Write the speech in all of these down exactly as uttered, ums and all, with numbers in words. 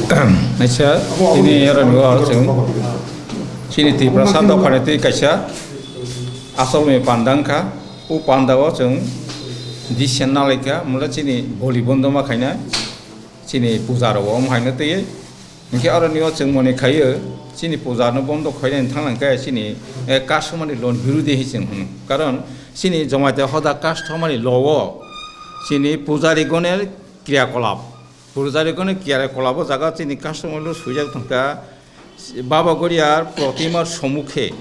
Naisa, ini oro nw chwng chini Tiprasa dophani twi kaisa asol ni panda wngkha. O panda o chwng disen nalaikha, mula chini boli bondo ma khaina, chini puja rok o haino twi. Hinkhe oro nw chwng mone khaio, chini puja no bondo khaina thang lang khe chini, eh, customer ni law ni birudi hi chwng hwno. Karon chini Jamatia hoda customer ni law o chini pujari gone kriya kolap. Pujari gone kriya kolap o jaga chini customer law swijak thangkha, Baba Goriar protimar somukhe,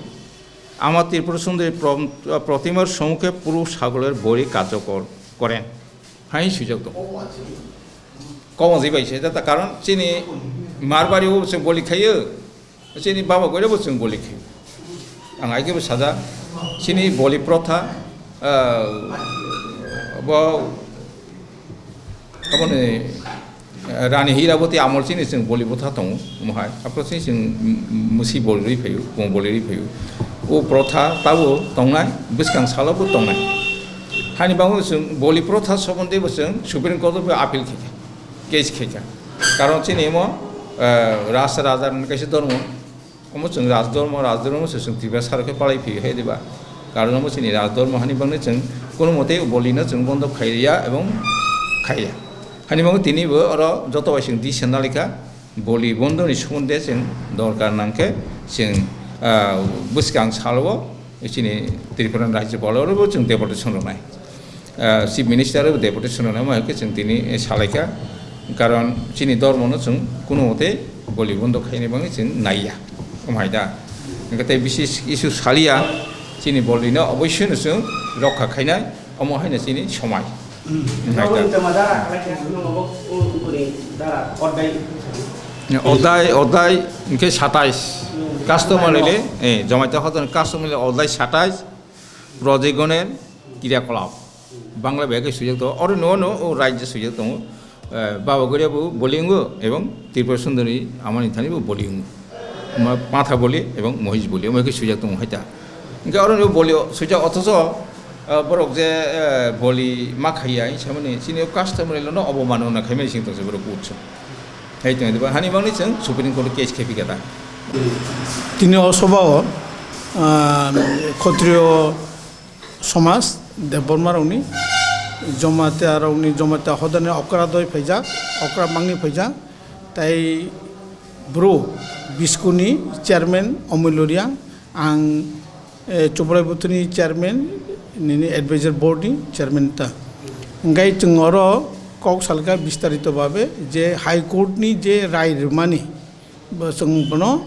ama Tripura Sundari pro-, protimar somukhe puru sagolor bori karjokor koren. Hai swijak tong. Komo jibai se, ta karon chini Marbari o chwng boli khaio. Chini Baba Goria bo chwng boli khe. Ang ai khe bo saja. Chini boli protha, ah, bo, aboni, ah, Rani Hiraboti amol chini chwng boli protha tongo, mohai. Apro chini chwng m-, m-, musi boli rwi phaio, kung boli rwi phaio. O protha tabo tongnai, bwskang salo bo tongnai. Hani bango chwng boli protha somonde bo chwng Supreme Court o bo appeal khe kha, case khe kha. Karon chini imo, ah, Raj Raja ni kaisa dormo. Omo chwng Rajdhormo, Rajdhormo se chwng Tiprasa rok khe palai phi hai diba? Karon omo chini Rajdhormo hani bangni chwng kono mote bolino chwng bondo khaiya ebong khaiya. Hani bango tini bo oro joto bai chwng di senda likha boli bondo ni somonde chwng dorkar nangkhe chwng, ah, bwskang salo chini Tripura ni Rajyapal oro bo chwng deputation rwnai. Ah, Chief Minister o deputation rwnai ma khe chwng tini, eh, salaikha, karon chini dormo no chwng kuno mote boli bondo khaini bagwi chwng naiya, omo hai da. Hwnkhe tei bisis issue saliya, chini boli no oboisoi no chwng rokha khainai, omo hai no chini somai. Hai da. Odai, odai, hwnkhe satais. Customer le, eh, Jamatia hodan customer le odai satais. Project gone kriya kolap. Bangla bai khe swijak tongo. Oro no, no, o rajya swijak tongo. Eh, Baba Goria bo boli wngo ebong Tripura Sundari amani thani bo boli wngo. Ma-, Matha boli ebong Mohish boli. Omo khe swijak tongo hai ta. Hwnkhe oro no boli o swijak othocho, eh, borok je, eh, boli ma khaiya, samani chini customer no obo mano na khaimani sing tongse borok utso. Hai tongwi diba, hani bangni chwng Supreme Court o case khe phikha ta. Tini o sobao, ah, Khotriyo somaj Debbarma rokni Jamatia rokni Jamatia hodani okra doi phaijak, okra mangni phaijak, tai bro Biskuni chairman Omoi Loria, ang eh, Chubrai Buthurini chairman, nini advisor board ni chairman ta. Hingkai chwng oro kok salka bistarito babe je High Court ni je rai rwmani, bo chwng bono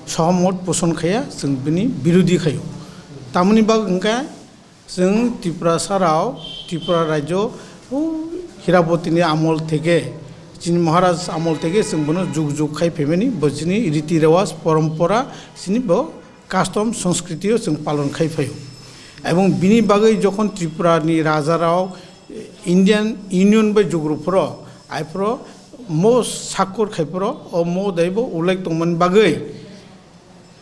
sohomot poson khaya, chwng bini birodi khayo. Tamoni bak hingka chwng Tiprasa rao, Tripura rajyo, o Hiraboti ni amol theke, chini Maharaj amol theke chwng bono jug jug khai phaimani, bo chini riti rewaj, porompora, chini bo custom sanskriti o chwng palon khai phaio. Ebong bini bagwi jokhon Tripura ni raja rok Indian Union bai jugru phoro, ai phoro mo sakkur khai phoro, o mo dai bo ulai tongmani bagwi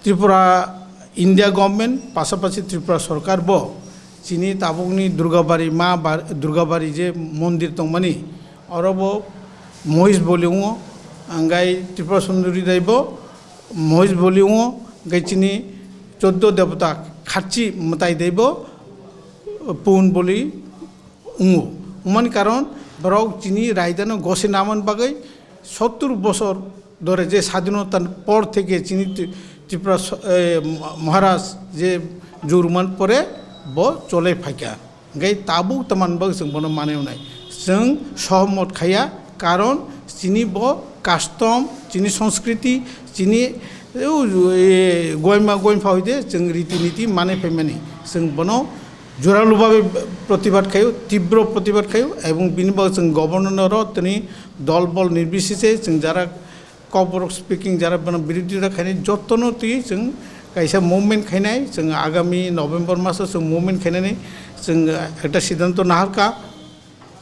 Tripura India government pasapasi Tripura sorkar bo chini tabukni Durgabari ma bar-, Durgabari je mondir tongmani oro bo Mohish boli wngo, anggai Tripura Sundari dai bo Mohish boli wngo, hingke chini choddo debota kharchi mwtai daibo pun boli wngo. Wngmani karon borok chini raidano gose naman bagwi sottur bosor dore je sadhinota por theke chini Tri-, Tripura so-, eh, Maharaj je jurman pore bo chole phaikha. Hingke tabuk tamani bagwi chwng bono manwi wnai. Chwng sohomot khaiya, karon chini bo custom, chini sanskriti, chini, eh, goima goimpha hoide chwng riti niti manwi phaimani. Chwng bono joralu babe protibad khaio, tibro protibad khaio, ebong bini bagwi chwng governor no ro tini dol bol nirbisese chwng jara Kokborok speaking jara bono birodita khainai jotono twi chwng kaisa movement khainai, chwng agami November maso chwng movement khainani chwng ekta siddhanto naharkha,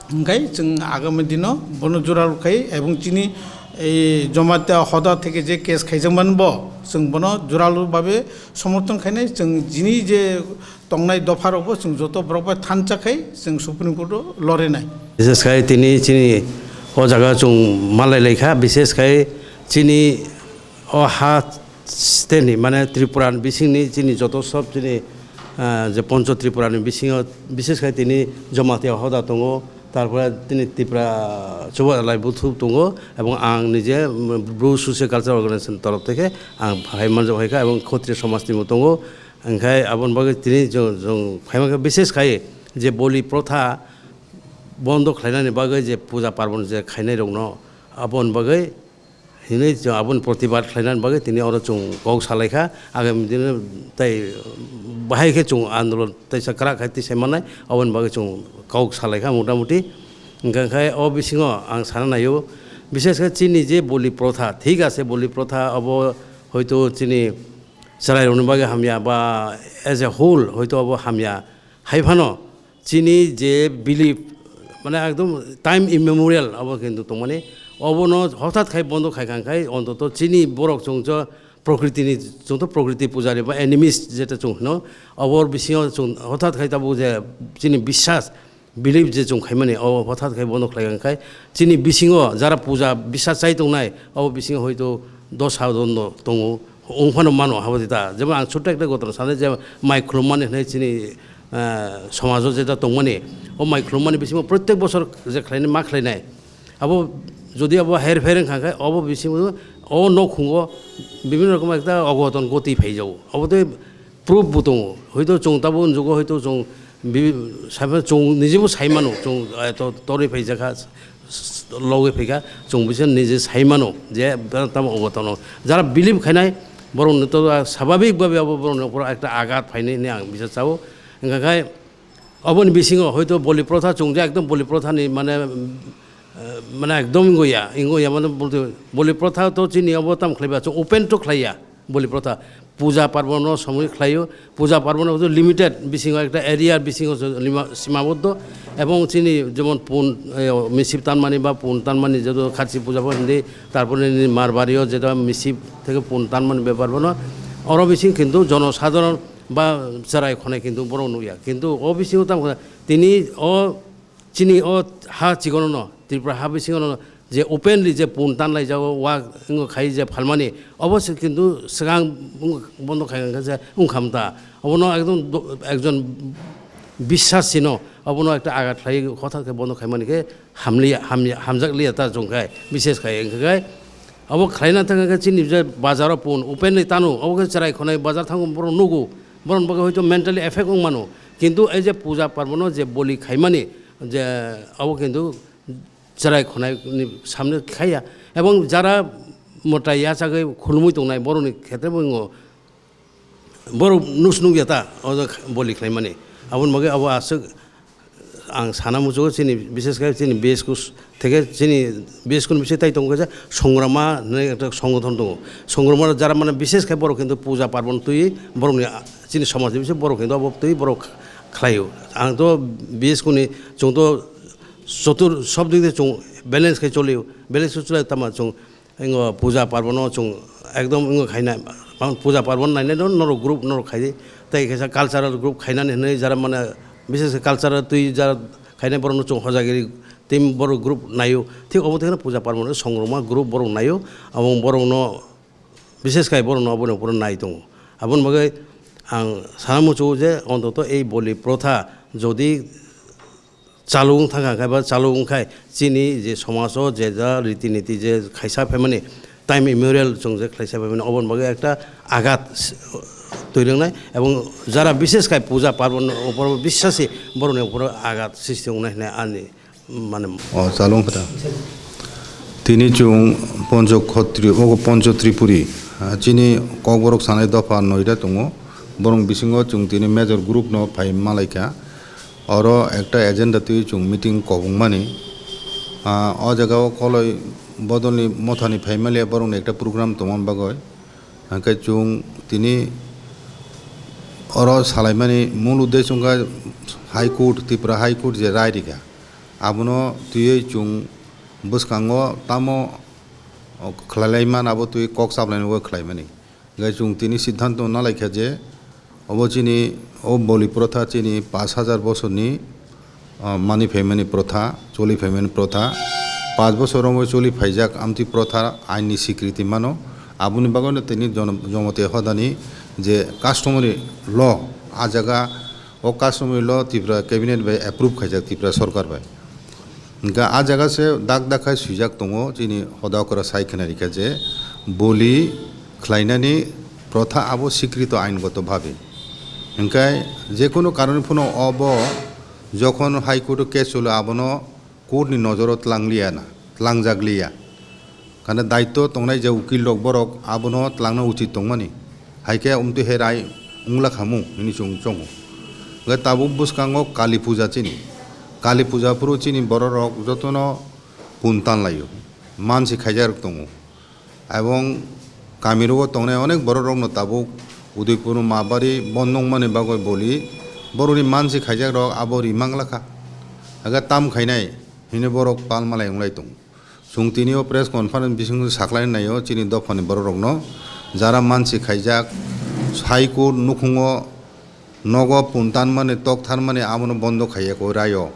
hwnkhe chwng agami dino bono jora rwkhai ebong chini ei Jamatia hoda theke je case khaijakmani bo chwng bono joralu babe somorthon khainai, chwng jini je tongnai dopharokbo chwng joto borok bai thansa khai chwng Supreme Court o lorinai. Bises khai tini chini o jaga chwng malai laikha, bises khai Chini o ha state ni, mane Tripura ni bising ni chini joto sob chini, ah, je Poncho Tripura ni bisingo bishesh khai tini Jamatia hoda tongo, tarpore tini Tripura Chuba Lai Buthu tongo, ebong ang nije, mm, Bru Socio Cultural Organization torof theke ang hai manjak hai kha, ebong Khotri somaj ni bo tongo, hingkhai aboni bagwi tini jong, jong phaima khe bishesh khai je boli protha bondo khlainani bagwi je puja parbon je khainai rokno aboni bagwi hinwi chwng aboni protibad khlainani bagwi tini oro chwng kok salaikha. Agami dino tei bahai khe chwng andolon teisa kwrak khai tisai mannai, aboni bagwi chwng kok salaikha motamuti. Hingkha khe o bisingo ang sana naio, bishesh khe chini je boli protha, thik ase boli protha abo hoito chini chwrairokni bagwi hamya ba as a whole hoito abo hamya. Hai phano chini je belief, mane ekdom time immemorial abo kintu tongmani, obono hothat khai bondo khai kha khai ontoto chini borok chwng cho prokriti ni, chwng to prokriti pujari ba animist jeta chwng hino, obor bisingo chwng hothat khai tabuk je chini biswas, belief je chwng khaimani, o hothat khai bondo khlai kha khai chini bisingo jara puja biswas chai tongnai, abo bisingo hoito dos hajar tongo. Wng phano mano, habo de ta. Jemon ang chhotto ekta ghotona sanai je mai khulummani hwnwi chini, ah, somajo jeta tongmani, o mai khulummani bisingo protek bosor je khlainai, ma khlainai. Abo jodi abo her pher wngkha khe, obo bisingo o nokhungo bibhinno rokom ekta ogoton goti phaijago. Obo tei proof bo tongo. Hoito chwng tabuk njugo, hoito chwng bi-, sabe chwng nijebo sai mano, chwng, eh, to-, torwi phaijakha, s-, s-, logwi phaikha, chwng bisa nije sai mano je tamo ogotono. Jara believe khainai, borokno to swababik bhabe abo borokni uphoro ekta agat phainai hinwi ang bisa sao. Wngkha khai oboni bisingo hoito boli protha chwng je ekdom boli prothani mane, eh, mane ekdom wngya, wngya mane bolte boli protha to chini obo tamo khlaiba chwng open to khlaiya. Boli protha puja parbono somoi khlaio, puja parbono hwnkhe limited bisingo ekta area bisingo se lima-, simaboddo, ebong chini jemon pun, eh, misip tanmani ba pun tanmani joto kharchi puja bo hindi, tarpore nini Marbario jeta misip theke pun tanmani bepar bono, oro bising kintu jono sadharon ba chwrai khonai kintu borok nukya, kintu o bisingo tamo khe tini o chini o ha chigonono, Tripura ha bisingono je openly je pun tanlaijago, wak wngkha khai je phalmani, obo se kintu swkang wng-, bondo khai wngkha je wngkha mta. Obono ekdom do-, ekjon biswasino obono ekta agat khlai hothat khe bondo khaimani khe hamliya, hamya, hamjak liya ta chwng khai, bishesh khai wngkha khai. Obo khlaina thang khe chini je bazaro pun openly tanu, obo khe chwrai khonai bazar thango borok nugo, borokni bagwi hoito mentally effect wng mano. Kintu ei je puja parbono je boli khaimani, je abo kintu chwrai khonai ni samne khaiya. Ebong jara mwtai yachagwi khulumui tongnai borokni khetre bo wngo, borok nus nukya ta o boli khlaimani. Aboni bagwi abo aswk ang sana muchungo chini, bishesh khe chini B S K theke chini B S K ni bising tai tongo kaisa Songrama hinwi ekta songothon tongo. Songrama jara mane bishesh khe borok kintu puja parbon twi borokni chini somajni bising borok kintu abo twi borok khlaio. Ang to B S K ni chwng to sotur sob dik de chwng balance khai cholio, balance khai cholio tama chwng ingo puja parbono chwng ekdom ingo khaina, puja parbon nainai no norok group norok khai tei kaisa cultural group khainani hinwi jara mane bishesh khe cultural twi jara khainai borokno chwng hojagiri team borok group naio, thik obo thekno puja parbono songrokma group borok naio, abo borokno bishesh khai borokno aboni uphuru nai tongo. Aboni bagwi ang sana muchungo je ontoto ei boli protha jodi chalu wng thangkha khe ba chalu wng khai chini je somajo je ja riti niti je khaisa phaimani time immemorial chwng je khlaisa phaimani oboni bagwi ekta agat s-, twi rwngnai ebong jara bishesh khai puja parbon upor biswasi borokni upor agat sristi wngnai hinwi ani mane. O, chalung kha ta. Tini chwng Poncho Khotri, ogo Poncho Tripuri, ah, chini Kokborok sanai dopha noida tongo. Borok bisingo chwng tini major group no phai malaikha. Oro ekta agenda twi chwng meeting kobong mani. Ah, o jaga o Koloi Bodolni Mothani phai maliya borokni ekta program tongmani bagwi. Hwnkhe chwng tini oro salaimani mul uddesho wngkha High Court, Tripura High Court je rai rikha, abono twiwi chwng bwskango tamo khlailaimani abo twiwi kok chaplainani bagwi khlaimani. Hwnkhe chwng tini siddhanto nalaikha je obo chini o boli protha chini pash hajar bosorni, ah, mani phaimani protha, choli phaimani protha. Panch bochor romwi choli phaijak amtwi protha ain ni sikriti mano. Aboni bagwino tini jono-, Jamatia hodani je customary law, a jaga o customary law Tripura cabinet bai approve khaijak, Tripura sorkar bai. Hingkha a jaga se dak dak khai swijak tongo, chini hoda okra sai khna rikha je boli khlainani protha abo sikrito aingoto bhabe. Hingkhe jekunu karone phano obo jokhon High Court o case cholo abono court ni nojoro tlangliya na, tlangjak liya. Kana daityo tongnai je ukil rok borok abono tlangna uchit tongmani. Hai khe umtwi hai rai wngla khamu hini chwng chongo. Hwnkhe tabuk bwskango Kali puja chini. Kali puja phuru chini borok rok jotono pun tanlaio. Mansi khaijak rok tongo. Ebong kami rogo tongnai onek borok rokno tabuk Udaipur Mabari bondong mani bagwi boli borokni mansi khaijak rok abo ri mangla kha. Aga tam khainai hini borok pal malai wng lai tongo. Chwng tini o press conference bisingo saklai naio chini dophani borok rokno jara mansi khaijak High Court nukhungo nogo pun tanmani tok tharmani abono bondo khaiya koi raio.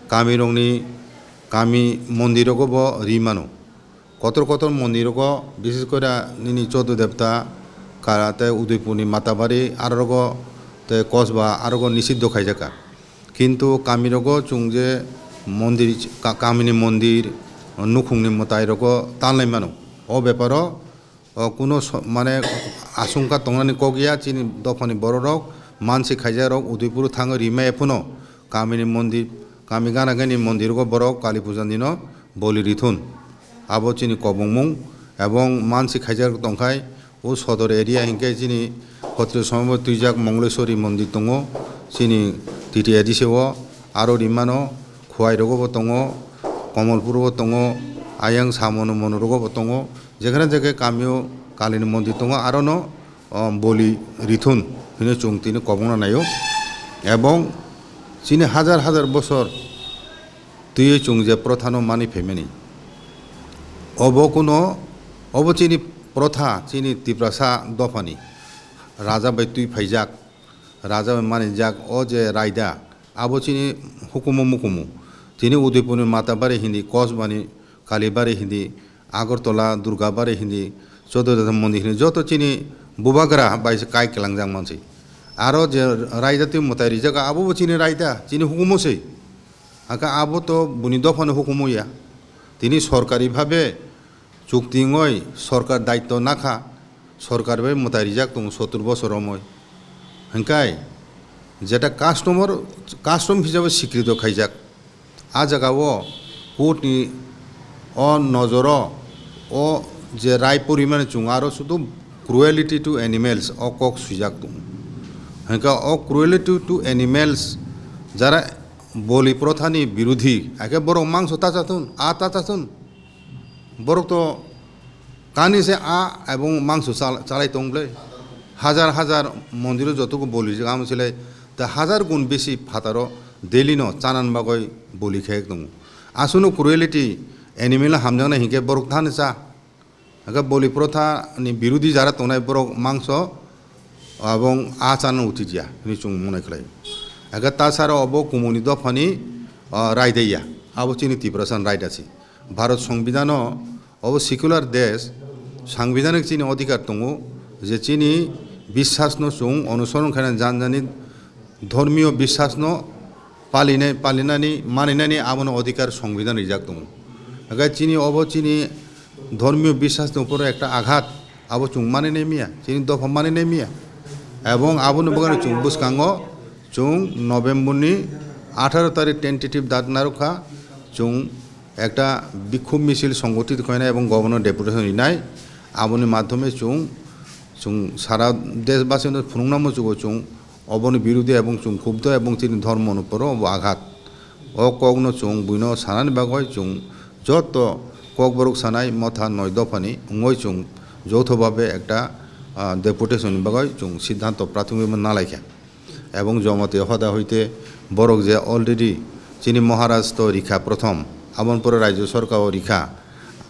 Kami rokni kami mondir rogo bo ri mano. Kotor kotor mondir rogo, bises kore nini Chodo Devta, ka-, tei Udaipurni Matabari, aro rogo tei Kosba, aro rogo nisiddo khaijaka. Kintu kami rogo chwng je mondir, ka-, kamini mondir, nukhungni mwtai rogo tanlai mano. O beparo, o, kuno so-, mane, asungka tongnani kok ya, chini dophani borok rok, mansi khaijak rok, Udaipur thango rimaya phano, kamini mondir, kami gana gani mondir rogo borok Kali puja dino, boli rithun. Abo chini kobongmung, ebong mansi khaijak tongkhai, o sodor area hinkhe chini Khotri somoi twijak Mongleswari mondir tongo, chini T T A D C o, aro rimano Khwai rogo bo tongo, Komolpur bo tongo, ayang Samono mono rogo bo tongo, jekhane jekhe kamio Kalini mondir tongo, arono, o, boli rithun hino chwng tini kobongna naio, ebong chini hajar hajar bosor twiwi chwng je prothano mani phaimani. Obo kuno, obo chini protha, chini Tiprasa dophani raja bai twi phaijak, raja bai manijak, o je raida, abo chini hukumu mukumu. Chini Udaipurni Matabari hindi, Kosbani Kalibari hindi, Agartala Durgabari hindi, Chododata Mondir hindi, joto chini bubagra bai se kai kelangjak mansi. Aro je raida twi mwtai rijak, abo bo chini raida, chini hukumu se. Haka abo to buni dophano hukumu ya. Tini sorkari bhabe chukti wngoi sorkar daityo nakha, sorkar bai mwtai rijak tongo sottur bosor romoi. Hingkai jeta customer, custom hisabe sikrito khaijak. A jaga o court ni o nojoro o je rai porimani chwng aro sudu cruelty to animals o kok swijak tongo. Hingka o cruelty to animals jara boli prothani birodhi, ake borok mangso tacha thun, a tacha thun. Borok to kani se a ebong mangso chal-, chalai tong bwle. Hajar hajar mondiro jotogo boli amo silai ta hajar gun besi phataro daily no chanan bagoi boli khe tongo. Aswkno cruelty animal hamjaknai hinkhe borok thani cha. Aga boli protha ni birodhi jara tongnai borok mangso abong a chana uthi dia hini chwng mwnai khlai. Aga tasara obo kumuni dophani, ah, raidaya. Abo chini Tiprasa ni raida si. Bharat Songbidan o obo secular desh, sangbidanik chini odhikar tongo je chini biswas no chwng onusoron khaina jan jani dhormiyo biswas no palinai, palinani, maninani abono odhikar songbidan rijak tongo. Hingke chini obo chini dhormiyo biswas ni uporo ekta aghat, abo chwng maninai miya, chini dopha maninai miya. Ebong aboni bagwi chwng bwskango chwng November ni atharo tarik tentative dat narwkha, chwng ekta bikhub misil songgothit khainai ebong governor deputation rinai, aboni madhyome chwng, chwng sara deshbasino phunukna muchugo chwng oboni birodhi ebong chwng khubdo ebong chini dhormoni uporo obo aghat. O kokno chwng buino sanani bagwi chwng joto kokborok sanai motha noi dophani wngwi chwng joutho bhabe ekta, ah, deputation ni bagwi chwng siddhanto prathomik nalaikha. Ebong Jamatia hoda hoite borok je already chini Maharaj to rikha prothom, aboni pore Rajya Sorkar o rikha,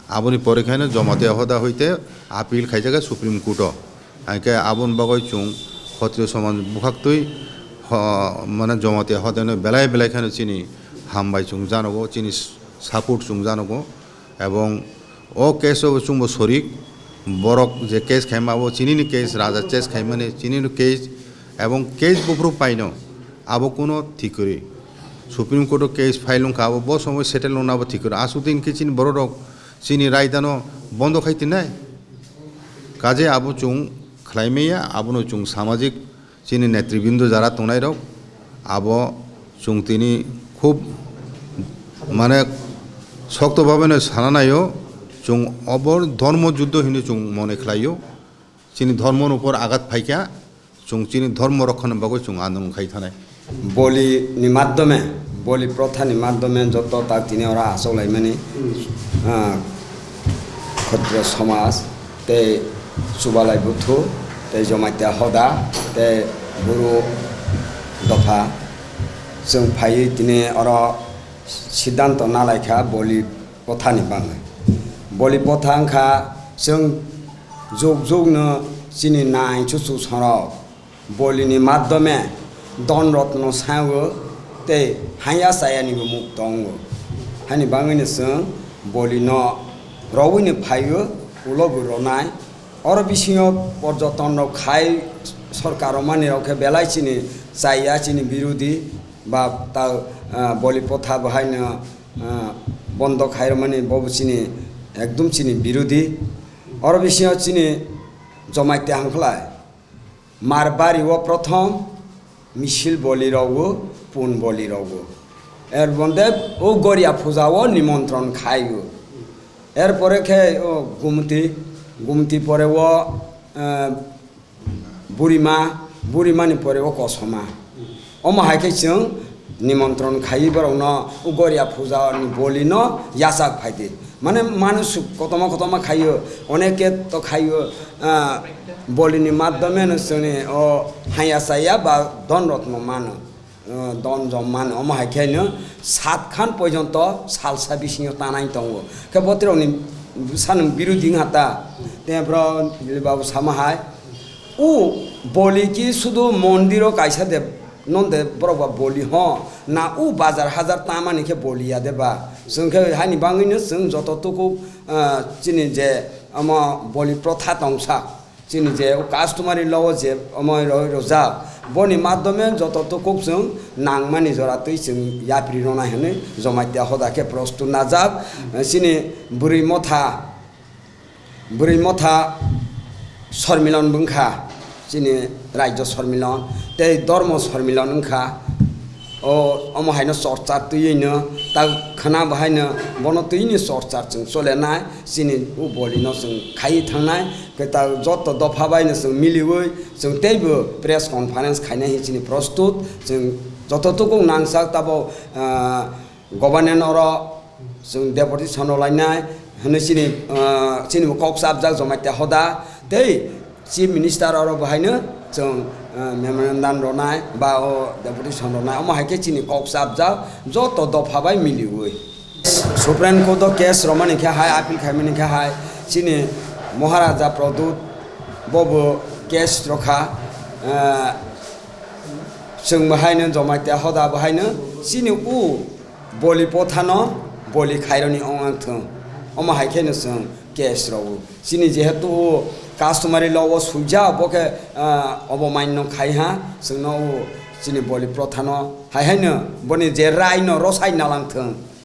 aboni pore khaino Jamatia hoda hoite appeal khaijak Supreme Court o. Haikhe aboni bagwi chwng Khotriyo somaj bwkhaktwi ho-, mane Jamatia hoda no belai belai khaino chini hambai chwng janogo, chini support chwng janogo. Ebong o case o chwngbo sorik, borok je case khaima abo chinini case, raja case khaimani chinini case, ebong case buphuru paino abo kuno thik kwrwi. Supreme Court o case file wngkha, abo bo somoy settle wngna abo thik kwrwi. Aswk din khe chini borok rok chini raidano bondo khai tinai. Kaje abo chwng khlai maya, abono chwng samajik chini netribindo jara tongnairok, abo chwng tini khub, mane, sokto bhabeno sana naio, chwng obo dhormo juddho hinwi chwng mone khlaio. Chini dhormoni upor agat phaikha, chwng chini dhormo rokhani bagwi chwng andolon khai thanai. Boli ni madhyome, boli protha ni madhyome joto tak tini oro achuk laimani, ah, Khatriya somaj tei Chubalai Buthu tei Jamatia Hoda tei Buru Dopha chwng phaiwi tini oro siddhanto nalaikha boli pothani bagwi. Boli potha wngkha chwng jug jugno chini nai chuchu sorok bolini madhyome don rotno sao tei haya chayanibo muk tongo. Haini bagwino chwng bolino rowino phaio, ulo bo ronai. Oro bisingo porjoton rok khai sorkar romani rok khe belai chini chaya, chini birodhi ba ta, ah, boli potha bo haino, ah, bondo khai romani bobo chini ekdum chini birodhi. Oro bisingo chini Jamatia hwnkhlai Marbari o prothom misil boli rogo, pun boli rogo. Er bonde o Goria puja o nimontron khai o. Er pore khe o Gumti, Gumti pore o, eh, Burima, Burima ni pore o Kosoma. Omo hai khe chwng nimontron khaiwi borokno o Goria puja ni boli no yachak phaidi. Mane manusuk kotorma kotorma khaio, oneke to khaio, ah, bolini madhyome no chwngni o haya chaya ba don rotno mano, ah, don jom mano. Omo hai khe no sat khan porjonto salsa bisingo tanai tongo. Khe botirokni sanung birodhi wngha ta, te bro Babu sama hai, o boli ki sudu mondiro kaisa de non de borok ba boli ho na, o bazar hajar tamani khe boli ya de ba? Chwng khe haini bagwino chwng joto tukuk, ah, chini je omo boli protha tongsa, chini je o customary law o je omo roi rojak, boni madhyome joto tukuk chwng nangmani jora twi chwng yapri ronai hwnwi Jamatia Hoda khe prostut najak. Chini bwrwi motha, Bwrwi motha sormilon bo wngkha, chini rajyo sormilon tei dhormo sormilon wngkha. O, omo haino chorcha twiwi no, ta khwna bo haino bono twiwi ni chorcha chwng cholenai, chini o bolino chwng khaiwi thangnai, khe ta joto dopha bai no chwng miliwi chwng teibo press conference khainai hinwi chini prostut, chwng joto tukuk nangsak tabo, ah, Government oro chwng deputation rw lainai hwnwi chini, ah, chini bo kok chapjak Jamatia Hoda tei Chief Minister oro bo haino chwng, ah, memorandum rwnai ba o deputation rwnai, omo hai khe chini kok chapjak joto dopha bai miliwi. Supreme Court o case rwmani khe hai, appeal khaimani khe hai, chini Maharaja Pradyut bo bo case rwkha, ah, chwng bo haino Jamatia Hoda bo haino chini o boli pothano boli khaironi ong ang thung. Omo hai kheno chwng case rwo. Chini jehetu o customary law o swijak, bo khe, ah, obomanno khai ha, chwngno o chini boli prothano hai haino boni je raino rwsai nalang thung.